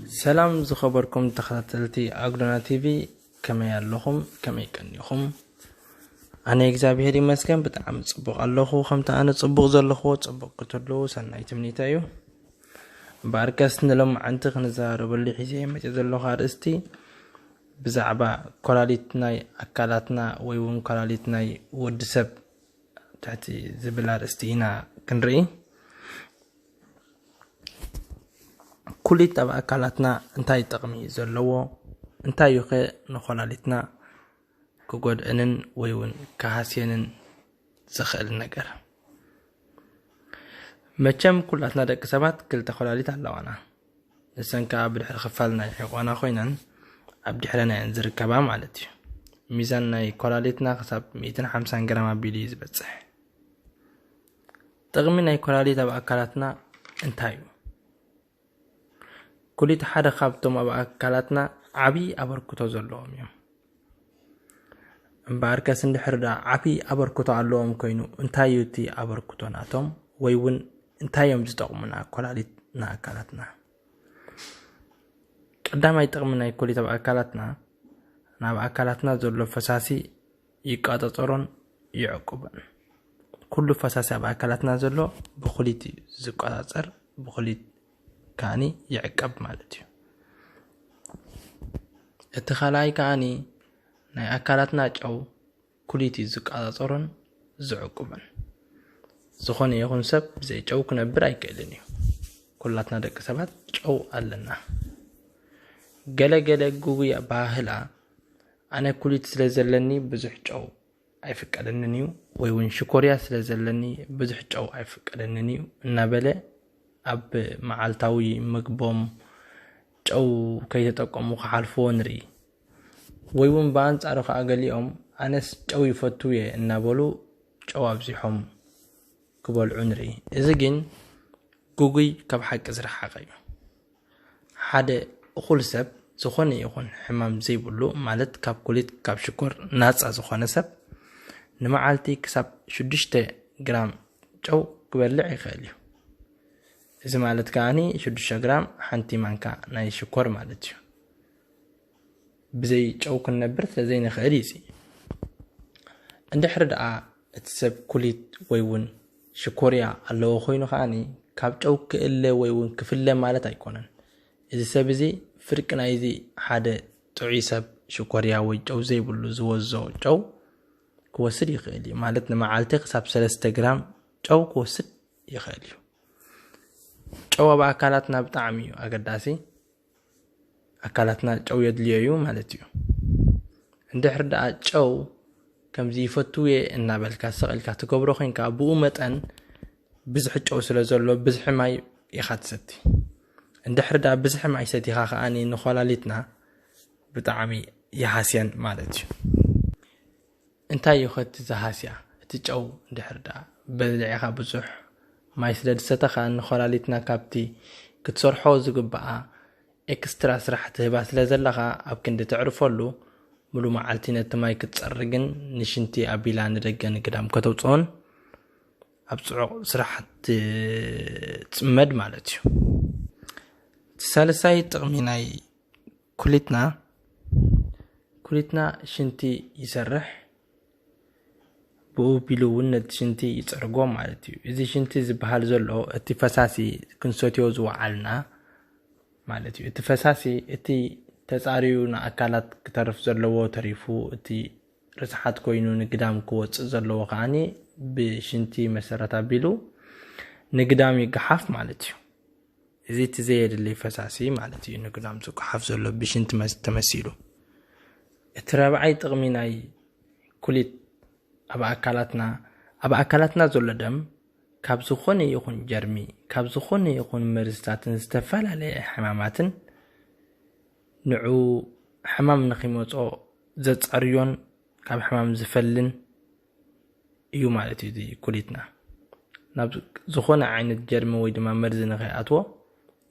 ሰላም ዝኸበርኩም ተኸታተልቲ ኣጉዶና ቲቪ፣ ከመይ ኣለኹም? ከመይ ቀኒኹም? ኣነ እግዚኣብሔር ይመስገን ብጣዕሚ ጽቡቕ ኣለኹ። ከምቲ ኣነ ጽቡቕ ዘለኹዎ ጽቡቕ ክትህልዉ ሰናይ ትምኒተይ እዩ። እምበኣርከስ ንሎማዓንቲ ክንዘራረበሉ ሒዘ መጽየ ዘለኹ ኣርእስቲ ብዛዕባ ኮላሊት ናይ ኣካላትና ወይ እውን ኮላሊት ናይ ወዲ ሰብ ትሕቲ ዝብል ኣርእስቲ ኢና ክንርኢ። ኩሊት ኣብ ኣካላትና እንታይ ጥቕሚ ዘለዎ? እንታይ እዩ ኸ ንኮላሊትና ክጎድእንን ወይ እውን ክሃስየንን ዝኽእል ነገር? መቸም ኩላትና ደቂ ሰባት ክልተ ኮላሊት ኣለዋና። ንሰን ከዓ ብድሕሪ ክፋል ናይ ሕቆና ኮይነን ኣብ ድሕረና እየን ዝርከባ ማለት እዩ። ሚዛን ናይ ኮላሊትና ክሳብ ሚእትን ሓምሳን ግራም ኣቢሉ እዩ ዝበፅሕ። ጥቕሚ ናይ ኮላሊት ኣብ ኣካላትና እንታይ እዩ? ኩሊት ሓደ ካብቶም ኣብ ኣካላትና ዓብዪ ኣበርክቶ ዘለዎም እዮም። እምበኣርከስ እንድሕር ደኣ ዓብዪ ኣበርክቶ ኣለዎም ኮይኑ እንታይ እዩ እቲ ኣበርክቶ ናቶም? ወይ እውን እንታይ እዮም ዝጠቕሙና ኮላሊት ንኣካላትና? ቀዳማይ ጥቕሚ ናይ ኮሊት ኣብ ኣካላትና፣ ናብ ኣካላትና ዘሎ ፈሳሲ ይቆጻጸሮን ይዕቅቦን። ኩሉ ፈሳሲ ኣብ ኣካላትና ዘሎ ብኩሊት እዩ ዝቆጻጸር፣ ብኩሊት ከኣኒ ይዕቀብ ማለት እዩ። እቲ ካልኣይ ከኣኒ ናይ ኣካላትና ጨው ኩሊት እዩ ዝቆጻጸሮን ዝዕቅቦን። ዝኾነ ይኹን ሰብ ብዘይ ጨው ክነብር ኣይክእልን እዩ። ኩላትና ደቂ ሰባት ጨው ኣለና። ገለ ገለ ግጉይ ኣበሃህላ፣ ኣነ ኩሊት ስለ ዘለኒ ብዙሕ ጨው ኣይፍቀደንን እዩ፣ ወይ እውን ሽኮርያ ስለ ዘለኒ ብዙሕ ጨው ኣይፍቀደንን እዩ እናበለ ኣብ መዓልታዊ ምግቦም ጨው ከይተጠቀሙ ክሓልፍዎ ንርኢ። ወይ እውን ብኣንጻሩ ከዓ ገሊኦም ኣነስ ጨው ይፈቱ እየ እናበሉ ጨው ኣብዚሖም ክበልዑ ንርኢ። እዚ ግን ግጉይ ካብ ሓቂ ዝረሓቐ እዩ። ሓደ እኹል ሰብ ዝኾነ ይኹን ሕማም ዘይብሉ፣ ማለት ካብ ኩሊት ካብ ሽኮር ናጻ ዝኾነ ሰብ ንመዓልቲ ክሳብ ሽዱሽተ ግራም ጨው ክበልዕ ይኽእል እዩ። እዚ ማለት ከኣኒ ሽዱሽተ ግራም ሓንቲ ማንካ ናይ ሽኮር ማለት እዩ። ብዘይ ጨው ክንነብር ስለ ዘይንኽእል እዩ። እዚ እንድሕሪ ደኣ እቲ ሰብ ኩሊት ወይ እውን ሽኮርያ ኣለዎ ኮይኑ ከኣኒ ካብ ጨው ክእለ ወይ እውን ክፍለ ማለት ኣይኮነን። እዚ ሰብ እዚ ፍርቂ ናይዚ ሓደ ጥዑይ ሰብ ሽኮርያ ወይ ጨው ዘይብሉ ዝወዞ ጨው ክወስድ ይኽእል እዩ። ማለት ንመዓልቲ ክሳብ ሰለስተ ግራም ጨው ክወስድ ይኽእል እዩ። ጨው ኣብ ኣካላትና ብጣዕሚ እዩ ኣገዳሲ። ኣካላትና ጨው የድልዮ እዩ ማለት እዩ። እንድሕር ደኣ ጨው ከምዚ ይፈቱ እየ እናበልካ ስቕ ኢልካ ትገብሮ ኮይንካ፣ ብኡ መጠን ብዝሒ ጨው ስለ ዘሎ ብዝሒ ማይ ኢኻ ትሰቲ። እንድሕር ደኣ ብዝሒ ማይ ሰቲኻ ከኣኒ ንኮላሊትና ብጣዕሚ ይሃስየን ማለት እዩ። እንታይ እዩ ኸቲ ዝሃስያ? እቲ ጨው እንድሕር ደኣ በሊዕኻ ብዙሕ ማይ ስለ ዝሰተኻ ንኮላሊትና ካብቲ ክትሰርሖ ዝግብኣ ኤክስትራ ስራሕ ትህባ ስለ ዘለኻ ኣብ ክንዲ ተዕርፈሉ ሙሉ መዓልቲ ነቲ ማይ ክትጸርግን ንሽንቲ ኣቢላ ንደገ ንግዳም ከተውጽኦን ኣብ ጽዑቕ ስራሕ ትጽመድ ማለት እዩ። እቲ ሳልሳይ ጥቕሚ ናይ ኩሊትና፣ ኩሊትና ሽንቲ ይሰርሕ፣ ብኡ ቢሉ እውን ነቲ ሽንቲ ይጸርጎ ማለት እዩ። እዚ ሽንቲ ዝበሃል ዘሎ እቲ ፈሳሲ ክንሰትዮ ዝወዓልና ማለት እዩ። እቲ ፈሳሲ እቲ ተጻርዩ ንኣካላት ክተርፍ ዘለዎ ተሪፉ፣ እቲ ርስሓት ኮይኑ ንግዳም ክወጽእ ዘለዎ ከኣኒ ብሽንቲ መሰረት ኣቢሉ ንግዳም ይገሓፍ ማለት እዩ። እዚ እቲ ዘየድሊ ፈሳሲ ማለት እዩ፣ ንግዳም ዝጎሓፍ ዘሎ ብሽንቲ መስ-፣ ተመሲሉ። እቲ ራብዓይ ጥቕሚ ናይ ኩሊት ኣብ ኣካላትና፣ ኣብ ኣካላትና ዘሎ ደም ካብ ዝኾነ ይኹን ጀርሚ፣ ካብ ዝኾነ ይኹን መርዝታትን ዝተፈላለየ ሕማማትን ንዑ ሕማም ንኺመጾ ዘጻርዮን ካብ ሕማም ዝፈልን እዩ ማለት እዩ። እዚ ኩሊትና ናብ ዝኾነ ዓይነት ጀርሚ ወይ ድማ መርዚ ንኸይኣትዎ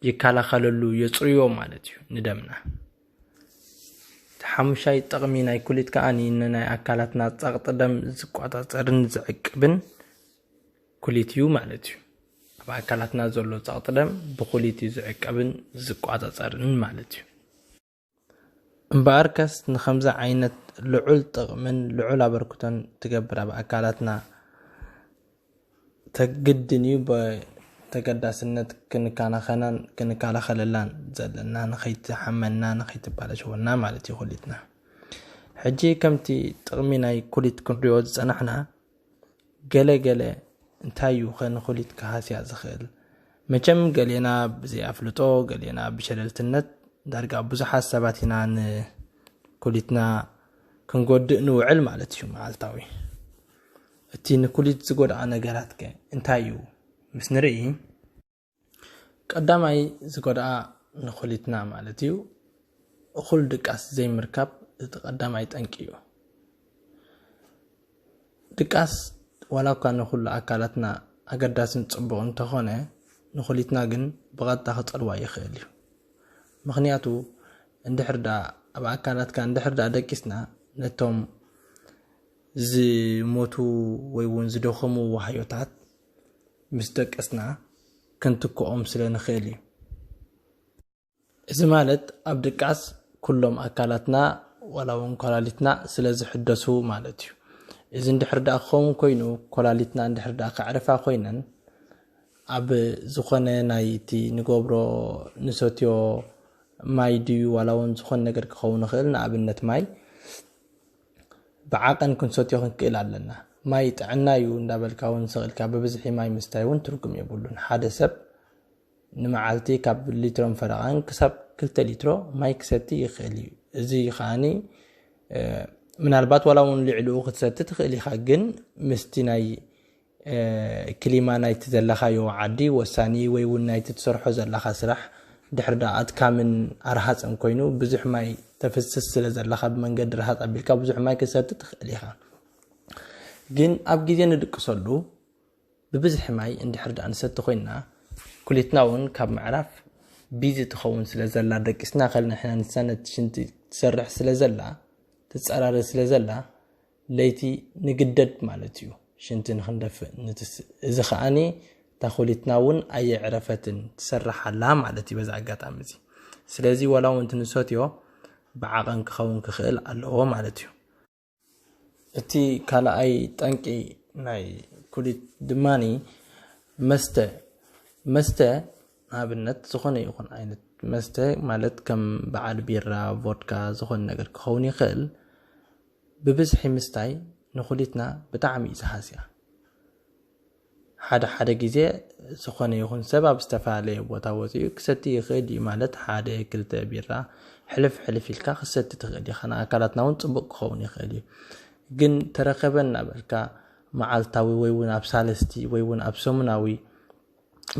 ይከላኸለሉ፣ የጽርዮ ማለት እዩ ንደምና። እቲ ሓሙሻይ ጥቕሚ ናይ ኩሊት ከኣ ንናይ ኣካላትና ጸቕጢ ደም ዝቆጻጸርን ዝዕቅብን ኩሊት እዩ ማለት እዩ። ኣብ ኣካላትና ዘሎ ጸቕጢ ደም ብኩሊት እዩ ዝዕቀብን ዝቋጻጸርን ማለት እዩ። እምበኣርከስ ንኸምዚ ዓይነት ልዑል ጥቕምን ልዑል ኣበርክቶን ትገብር ኣብ ኣካላትና ተግድን እዩ። ብተገዳስነት ክንከናኸናን ክንከላኸለላን ዘለና፣ ንኸይትሓመና ንኸይትባለሸወና ማለት እዩ ኩሊትና። ሕጂ ከምቲ ጥቕሚ ናይ ኩሊት ክንሪኦ ዝጸናሕና፣ ገለ ገለ እንታይ እዩ ኸ ንኩሊት ክሃስያ ዝኽእል? መቸም ገሌና ብዘይኣፍልጦ፣ ገሌና ብሸለልትነት፣ ዳርጋ ብዙሓት ሰባት ኢና ንኩሊትና ክንጎድእ ንውዕል ማለት እዩ መዓልታዊ። እቲ ንኩሊት ዝጎድኣ ነገራት ከ እንታይ እዩ? ምስ ንርኢ፣ ቀዳማይ ዝጎድኣ ንኩሊትና ማለት እዩ፣ እኹል ድቃስ ዘይምርካብ እቲ ቀዳማይ ጠንቂ እዩ። ድቃስ ዋላ እኳ ንኹሉ ኣካላትና ኣገዳስን ጽቡቕ እንተኾነ፣ ንኩሊትና ግን ብቐጥታ ክጸልዋ ይኽእል እዩ። ምኽንያቱ እንድሕር ደኣ ኣብ ኣካላትካ እንድሕር ደኣ ደቂስና፣ ነቶም ዝሞቱ ወይ እውን ዝደኸሙ ዋህዮታት ምስ ደቀስና ክንትክኦም ስለ ንኽእል እዩ። እዚ ማለት ኣብ ድቃስ ኩሎም ኣካላትና ዋላ እውን ኮላሊትና ስለ ዝሕደሱ ማለት እዩ። እዚ እንድሕር ደኣ ክኸውን ኮይኑ፣ ኮላሊትና እንድሕር ደኣ ከዕርፋ ኮይነን፣ ኣብ ዝኾነ ናይ እቲ ንገብሮ ንሰትዮ ማይ ድዩ ዋላ እውን ዝኾነ ነገር ክኸውን ይኽእል፣ ንኣብነት ማይ ብዓቐን ክንሰትዮ ክንክእል ኣለና። ማይ ጥዕና እዩ እንዳበልካ እውን ስቕ ኢልካ ብብዝሒ ማይ ምስታይ እውን ትርጉም የብሉን። ሓደ ሰብ ንመዓልቲ ካብ ሊትሮን ፈረቓን ክሳብ ክልተ ሊትሮ ማይ ክሰቲ ይኽእል እዩ። እዚ ከዓኒ፣ እ፣ ምናልባት ዋላ እውን ልዕሊኡ ክትሰቲ ትኽእል ኢኻ፣ ግን ምስቲ ናይ፣ እ፣ ክሊማ ናይቲ ዘለኻዮ ዓዲ ወሳኒ ወይ እውን ናይቲ ትሰርሖ ዘለኻ ስራሕ ድሕር ደኣ ኣድካምን ኣርሃጽን ኮይኑ፣ ብዙሕ ማይ ተፍስስ ስለ ዘለኻ፣ ብመንገዲ ርሃጽ ኣቢልካ ብዙሕ ማይ ክትሰቲ ትኽእል ኢኻ። ግን ኣብ ግዜ ንድቅሰሉ ብብዝሒ ማይ እንድሕር ደኣ ንሰቲ ኮይንና፣ ኩሊትና እውን ካብ ምዕራፍ ቢዚ ትኸውን ስለ ዘላ፣ ደቂስና ከልና ንሕና ንሳ ነቲ ሽንቲ ትሰርሕ ስለ ዘላ፣ ትጸራረ ስለ ዘላ፣ ለይቲ ንግደድ ማለት እዩ ሽንቲ ንኽንደፍእ ንትስእ። እዚ ከዓኒ እታ ኩሊትና እውን ኣየዕረፈትን ትሰርሕ ኣላ ማለት እዩ በዚ ኣጋጣሚ እዚ። ስለዚ ዋላ እውን እቲ ንሰትዮ ብዓቐን ክኸውን ክኽእል ኣለዎ ማለት እዩ። እቲ ካልኣይ ጠንቂ ናይ ኩሊት ድማኒ መስተ። መስተ ንኣብነት ዝኾነ ይኹን ዓይነት መስተ ማለት ከም በዓል ቢራ፣ ቮድካ፣ ዝኾነ ነገር ክኸውን ይኽእል። ብብዝሒ ምስታይ ንኩሊትና ብጣዕሚ እዩ ዝሃስያ። ሓደ ሓደ ግዜ ዝኾነ ይኹን ሰብ ኣብ ዝተፈላለየ ቦታ ወፂኡ ክሰቲ ይኽእል እዩ። ማለት ሓደ ክልተ ቢራ ሕልፍ ሕልፍ ኢልካ ክሰቲ ትኽእል ኢኻ። ንኣካላትና እውን ፅቡቅ ክኸውን ይኽእል እዩ። ግን ተረኸበ እናበልካ መዓልታዊ ወይ እውን ኣብ ሳለስቲ ወይ እውን ኣብ ሰሙናዊ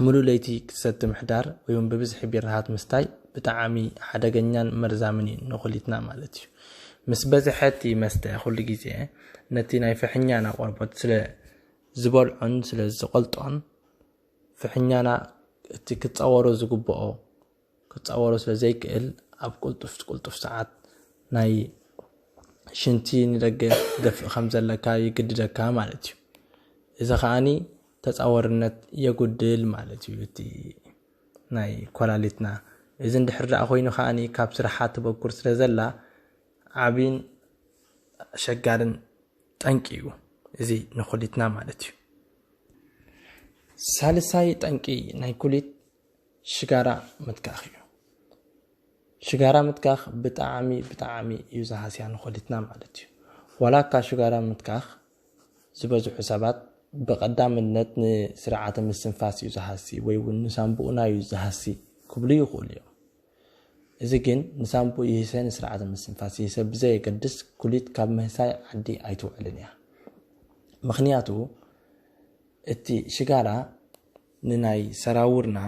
ሙሉእ ለይቲ ክትሰቲ ምሕዳር ወይ እውን ብብዝሒ ቢራታት ምስታይ ብጣዕሚ ሓደገኛን መርዛምን እዩ ንኩሊትና ማለት እዩ። ምስ በዝሐ እቲ መስተ ኩሉ ግዜ ነቲ ናይ ፍሕኛና ቆርበት ስለ ዝበልዖን ስለ ዝቆልጦን፣ ፍሕኛና እቲ ክጻወሮ ዝግብኦ ክጻወሮ ስለ ዘይክእል፣ ኣብ ቁልጡፍ ቁልጡፍ ሰዓት ናይ ሽንቲ ንደገ ክደፍእ ከም ዘለካ ይግድደካ ማለት እዩ። እዚ ከዓኒ ተጻወርነት የጉድል ማለት እዩ እቲ ናይ ኮላሊትና። እዚ እንድሕር ደኣ ኮይኑ ከዓኒ ካብ ስራሓ ትበኩር ስለ ዘላ ዓቢን ኣሸጋርን ጠንቂ እዩ እዚ ንኩሊትና ማለት እዩ። ሳልሳይ ጠንቂ ናይ ኩሊት ሽጋራ ምትካኽ እዩ። ሽጋራ ምትካኽ ብጣዕሚ ብጣዕሚ እዩ ዝሃስያ ንኮሊትና ማለት እዩ። ዋላ እካ ሽጋራ ምትካኽ ዝበዝሑ ሰባት ብቐዳምነት ንስርዓተ ምስትንፋስ እዩ ዝሃሲ ወይ እውን ንሳንቡእና እዩ ዝሃሲ ክብሉ ይኽእሉ እዮም። እዚ ግን ንሳንቡእ ይህሰ ንስርዓተ ምስትንፋስ ይህሰ ብዘየገድስ ኩሊት ካብ ምህሳይ ዓዲ ኣይትውዕልን እያ። ምኽንያቱ እቲ ሽጋራ ንናይ ሰራውርና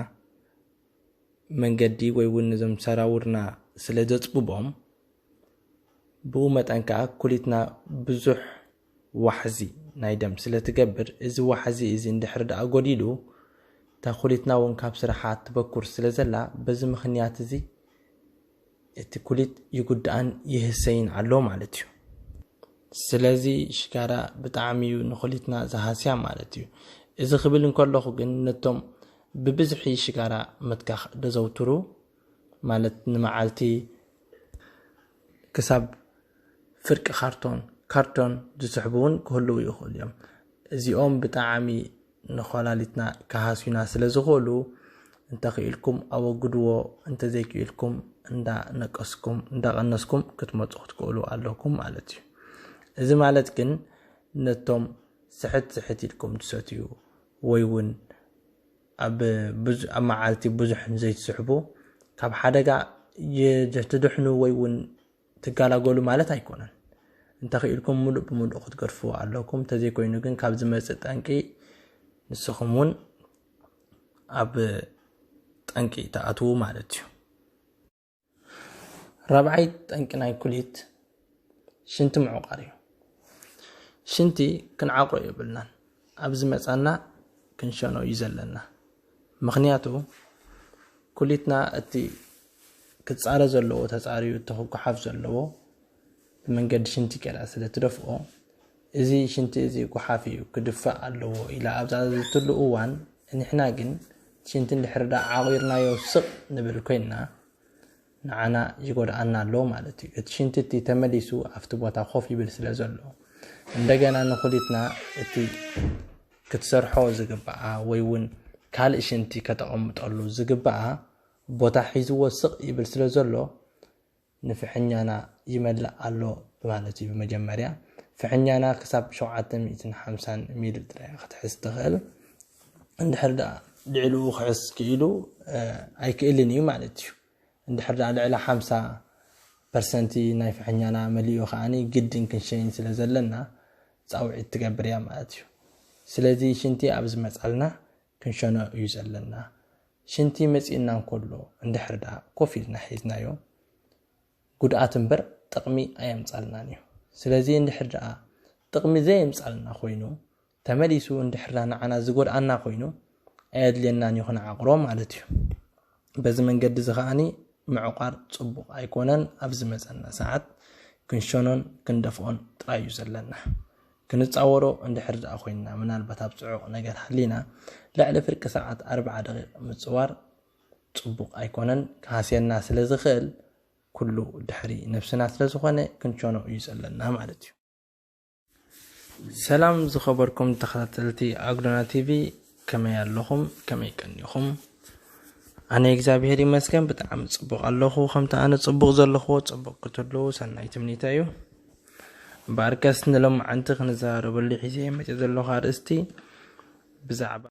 መንገዲ ወይ እውን ነዞም ሰራውርና ስለ ዘጽብቦም፣ ብኡ መጠን ከኣ ኩሊትና ብዙሕ ዋሕዚ ናይ ደም ስለ ትገብር፣ እዚ ዋሕዚ እዚ እንድሕር ደኣ ጎዲሉ፣ እታ ኩሊትና እውን ካብ ስራሓ ትበኩር ስለ ዘላ፣ በዚ ምኽንያት እዚ እቲ ኩሊት ይጉዳእን ይህሰይን ኣሎ ማለት እዩ። ስለዚ ሽጋራ ብጣዕሚ እዩ ንኩሊትና ዝሃስያ ማለት እዩ። እዚ ክብል እንከለኹ ግን ነቶም ብብዝሒ ሽጋራ ምትካኽ ደዘውትሩ፣ ማለት ንመዓልቲ ክሳብ ፍርቂ ካርቶን ካርቶን ዝስሕቡ እውን ክህልዉ ይኽእሉ እዮም። እዚኦም ብጣዕሚ ንኮላሊትና ክሃስዩና ስለ ዝኽእሉ፣ እንተኽኢልኩም ኣወግድዎ፣ እንተዘይክኢልኩም እንዳነቀስኩም እንዳቀነስኩም ክትመፁ ክትክእሉ ኣለኩም ማለት እዩ። እዚ ማለት ግን ነቶም ስሕት ስሕት ኢልኩም ትሰትዩ ወይ እውን ኣብ ብዙ ኣብ መዓልቲ ብዙሕ ዘይትስሕቡ ካብ ሓደጋ ትድሕኑ ወይ እውን ትጋላገሉ ማለት ኣይኮነን። እንተኽኢልኩም ሙሉእ ብሙሉእ ክትገድፍዎ ኣለኩም። እንተዘይኮይኑ ግን ካብ ዝመፅእ ጠንቂ ንስኹም እውን ኣብ ጠንቂ ትኣትዉ ማለት እዩ። ራብዓይ ጠንቂ ናይ ኩሊት ሽንቲ ምዕቋር እዩ። ሽንቲ ክንዓቆ የብልናን። ኣብ ዝመፃና ክንሸኖ እዩ ዘለና። ምኽንያቱ ኩሊትና እቲ ክፃረ ዘለዎ ተፃርዩ፣ እቲ ክጓሓፍ ዘለዎ ብመንገዲ ሽንቲ ገይራ ስለ ትደፍኦ፣ እዚ ሽንቲ እዚ ጓሓፍ እዩ ክድፋእ ኣለዎ ኢላ ኣብዛ ዝትሉ እዋን፣ ንሕና ግን ሽንቲ እንድሕር ደኣ ዓቑርናዮ ስቕ ንብል ኮይንና፣ ንዓና ይጎድኣና ኣሎ ማለት እዩ። እቲ ሽንቲ እቲ ተመሊሱ ኣብቲ ቦታ ኮፍ ይብል ስለ ዘሎ፣ እንደገና ንኹሊትና እቲ ክትሰርሖ ዝግብኣ ወይ እውን ካልእ ሽንቲ ከተቐምጠሉ ዝግብኣ ቦታ ሒዝዎ ስቕ ይብል ስለ ዘሎ፣ ንፍሕኛና ይመልእ ኣሎ ማለት እዩ። ብመጀመርያ ፍሕኛና ክሳብ ሸውዓተ ሚእትን ሓምሳን ሚሊ ጥራይ ክትሕዝ ትኽእል። እንድሕር ደኣ ልዕሊኡ ክሕዝ ክኢሉ፣ እ፣ ኣይክእልን እዩ ማለት እዩ። እንድሕር ደኣ ልዕሊ ሓምሳ ፐርሰንቲ ናይ ፍሕኛና መሊኡ ከኣኒ ግድን ክንሸይን ስለ ዘለና ፃውዒት ትገብር እያ ማለት እዩ። ስለዚ ሽንቲ ኣብ ዝመፃልና ክንሸኖ እዩ ዘለና። ሽንቲ መፂእና እንከሎ እንድሕር ደኣ ኮፍ ኢልና ሒዝናዮ፣ ጉድኣት እምበር ጥቕሚ ኣየምፃልናን እዩ። ስለዚ እንድሕር ደኣ ጥቕሚ ዘየምፃልና ኮይኑ፣ ተመሊሱ እንድሕር ደኣ ንዓና ዝጎድኣና ኮይኑ፣ ኣየድልየናን እዩ ክንዓቕሮ ማለት እዩ። በዚ መንገዲ እዚ ከኣኒ ምዕቋር ፅቡቕ ኣይኮነን። ኣብ ዝመፀና ሰዓት ክንሸኖን ክንደፍኦን ጥራይ እዩ ዘለና። ክንፃወሮ እንድሕር ደኣ ኮይንና፣ ምናልባት ኣብ ፅዑቕ ነገር ሃሊና፣ ልዕሊ ፍርቂ ሰዓት ኣርብዓ ደቂቕ ምፅዋር ፅቡቕ ኣይኮነን። ክሃስየና ስለ ዝኽእል፣ ኩሉ ድሕሪ ነብስና ስለ ዝኾነ ክንሸኖ እዩ ዘለና ማለት እዩ። ሰላም ዝኸበርኩም ተኸታተልቲ ኣጉዶና ቲቪ፣ ከመይ ኣለኹም? ከመይ ቀኒኹም? ኣነ እግዚኣብሔር ይመስገን ብጣዕሚ ጽቡቕ ኣለኹ። ከምቲ ኣነ ጽቡቕ ዘለኹዎ ጽቡቕ ክትህልዉ ሰናይ ትምኒተይ እዩ። እምበኣርከስ ንሎማዓንቲ ክንዘራረበሉ ሒዘ መጽየ ዘለኹ ኣርእስቲ ብዛዕባ